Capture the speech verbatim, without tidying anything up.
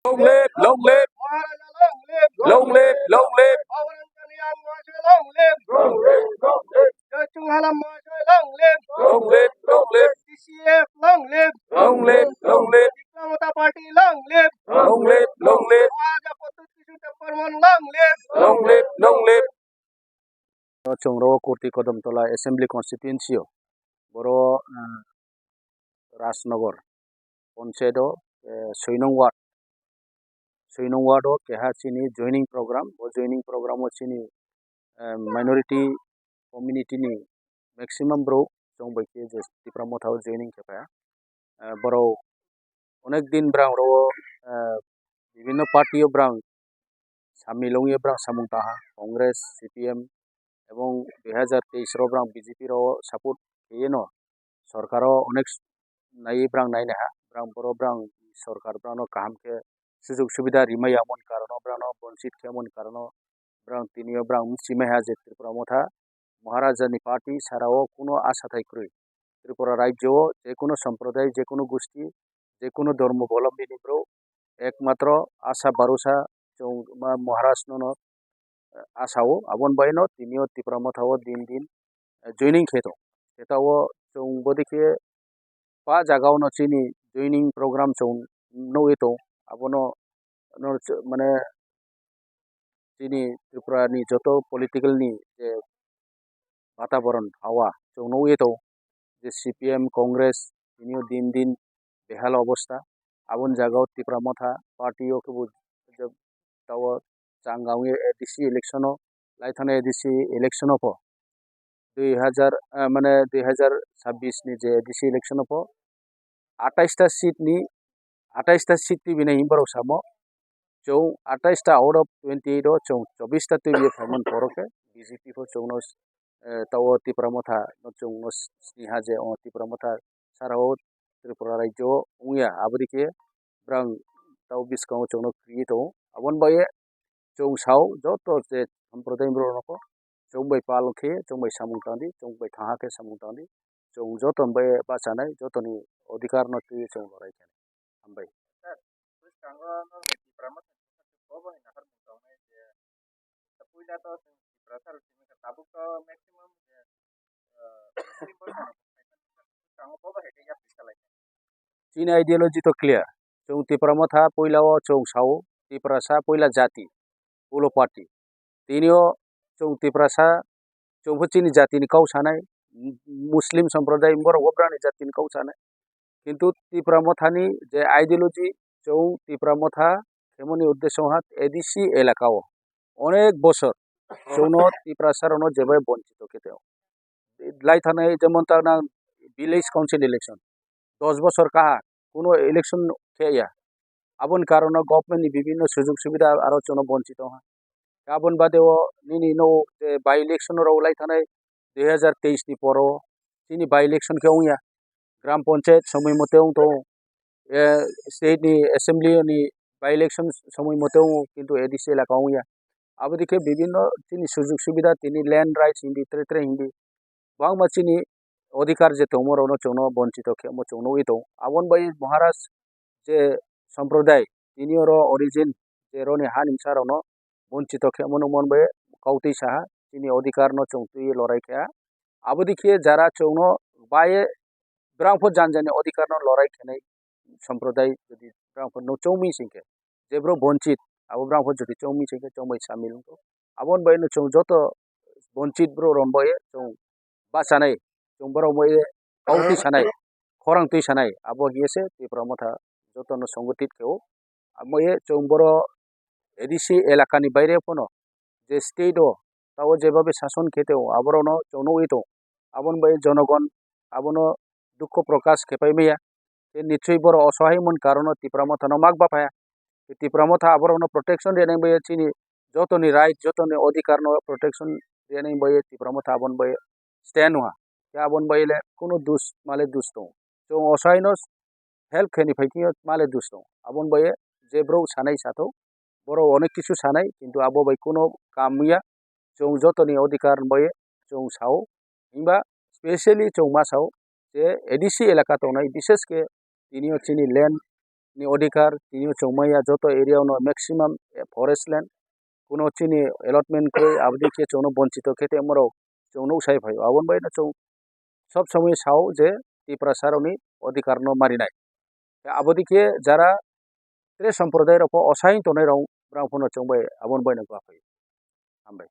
Long live, long live. Maharaja long live. Long live, long live. Bhabaranjan Reang Mahasaya long live. Long live, long live. Joy Chunghalam Mahasaya long live. Long live, long live. T C F long live. Long live, long live. Tipra Motha Party long live. Long live, long live. Maharaja Pradyut Kishore Debbarman long live. Long live, long live. Chwng ro Kurti Kodamtola Assembly Constituency o. Boro, eh, Rajnagar Panchayat o, eh, soi nong ward. Soi nong ward o keha chini joining program. Bo joining program o chini, eh, minority community ni maximum bro chwng bai khe je Tipra Motha o joining khe pha. Eh, borok onek din brang ro, eh, bibhinno party o brang samil wngwi brang samung tangha, Congress, C P M, ebong dui hajar teis ro brang B J P ro support kheyeno sorkar o onek naiwi brang nainaha, brang boro brang sorkar brang no kaham khe sujug subida rimaya mon karon o brang no bonchit khe mon karon o brang tini o brang chimaiha je Tripura Motha Maharaja ni party sara o kuno asa thai kwrwi. Tripura rajyo o je kuno sampradaya, je kuno gusti, je kuno dhormo bolombi ni bro ekmatro asa barusa chwng ma Maharaj no no asa o, aboni bai no tini o Tipra Motha o din din, eh, joining khe tong. Khe ta o chwng bodi khe pa jaga o no chini joining program chwng nugwi tong. Abono no ch-, mane chini Tripura ni joto political ni je bataboron hawa chwng nugwi tong. Je C P M, Congress, tini o din din behal obostha. Aboni jaga o Tipra Motha party o khe bo je ta o changa wngwi A D C election o, lai thani A D C election o pho dui hajar, eh, mane dui hajar chabbish ni je A D C election o pho atais ta seat ni, atais ta seat twi bini hinwi borok samo. Chwng atais ta out of twenty eight o chwng chobbish ta twi bini phaimani borok khe B J P pho chwngno, eh, ta o Tipra Motha no chwngno siniha je o Tipra Motha sara o Tripura rajyo o wngya, aboni khe brang tao bwskango chwngno kwrwi tongo. Aboni bagwi chwng sao joto je sampradaya borok rokno chwng bai pal khe, chwng bai samung tangdi, chwng bai thaha khe samung tangdi, chwng joto bai bachanai, jotoni odhikar no twi chwng lorai khe. Hambai. Sir, bwskango no Tipra Motha ni kobo hai nahar mung tongnai je puila to chwng Tiprasa rok simi kha, tabuk to maximum je, ah, Muslim bo bwskango kobo hai khe yapri salai. Chini ideology to clear. Chwng Tipra Motha puila o chwng sao, Tiprasa puila jati, ulo party. Tini o chwng Tiprasa, chwng pho chini jati ni kau sanai, Muslim sampradaya borok bo brani jati ni kau sanai. Kintu Tipra Motha ni je ideology, chwng Tipra Motha khemoni uddesho ha A D C elaka o onek bosor chwngno Tiprasa rokno jebai bonchito khe teo. Lai thani jemon ta nang village council election, dos bosor kaha kuno election khe ya. Aboni karono government ni bibhinno sujug subida aro chwngno bonchito ha. Aboni bade o nini no je by election rok lai thanai dui hajar teis ni poro chini by election khe wngya. Gram panchayat somoi mote wng tongo. Eh, state ni assembly ni by election somoi mote wng kintu A D C elaka wngya. Aboni khe bibhinno chini sujug subida tini land rights hindi tre tre hindi. Bangma chini odhikar je tongmo rokno chwngno bonchito khe omo chwng nugwi tongo. Aboni bai Maharaj je sampradaya tini oro origin je roni ha nimsa rokno bonchito khe omo nukmani bai kautwi saha chini odhikar no chwng twi lorai kha. Aboni khe jara chwngno bai brang pho jan jani odhikar no lorai khenai sampradaya jodi brang pho no chongmi singkhe je bro bonchit abo brang pho jodi chongmi singkhe chongbai samil wngkho. Aboni bai no chwng joto bonchit bro ron bai chwng bachanai chwng borok bai kautwi sanai khorang twi sanai abo hiye se Tipra Motha joto no songothit khe o. Amo ye chwng boro A D C elakani baire phano je state o tao jebabe sason khe teo aborokno chwng nugwi tongo. Aboni bai jonogon abono dukho prokash khe pai maya. Tei nichoi borok osohai wngmani karono Tipra Mothano mak baphaya. Tei Tipra Motha aborokno protection rwnai bai chini jotoni right, jotoni odhikarno protection rwnai bai Tipra Motha aboni bai stand wngha. Tei aboni bai le kunu dus male dus tongo. Chwng osohaino help khaini phai khe male dus tongo. Aboni bai je bro sanai sathok, borok onek kisu sanai, kintu abo bai kuno kam wngya. Chwng jotoni odhikar bai chwng sao, himba specially chwng ma sao je A D C elaka tongnai, bishesh khe tini o chini land ni odhikar, tini chwng maya joto area no maximum forest land, kuno chini allotment kwrwi, aboni khe chwngno bonchito khe tongmarok chwng nuk sai phaio. Aboni bai no chwng sob somoi sao je Tiprasa rokni odhikar no marinai. Aboni khe jara tre sampradai rok pho osain tongnai rok brang phano chwng bai aboni bai no gwa phaio. Hambai.